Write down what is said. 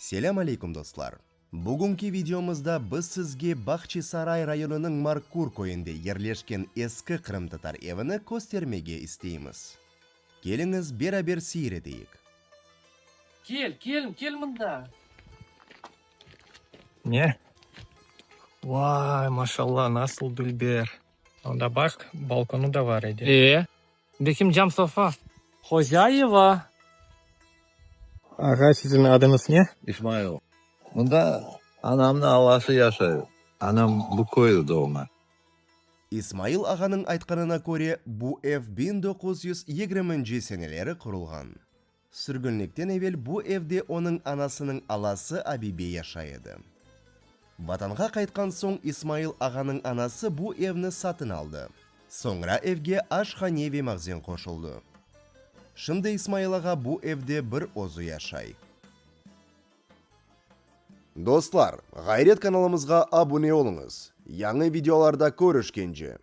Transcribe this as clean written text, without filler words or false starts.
Selâm aleyküm dostlar! Bugünki videomızda biz sizge Bahçisaray rayonınıñ Markur köyünde yerleşken eski qırımtatar evini köstermege isteymiz. Keliñiz beraber seyir eteyik. Kel, kel, kel mında! Ne? Vay, maşallah, nasıl dülber! Anda baq, balkonı da bar edi. E, bekim cam sofa. Hozâyeva! Ağa, siziñ adıñız ne? İsmail. Mında anamnıñ alası yaşay. Anam bu köyde doğma. İsmail ağanıñ aytqanına köre, bu ev 1920-nci seneleri qurulğan. Sürgünlikten evel bu evde onıñ anasınıñ alası Abibe yaşay edi. Vatanğa qaytqan soñ İsmail ağanıñ anası bu evni satın aldı. Soñra evge aşhane ve mahzen qoşuldı. Şimdi İsmail ağa bu evde bir özü yaşay. Dostlar, Ğayret kanalımızğa abune oluñız! Yañı videolarda körüşkence!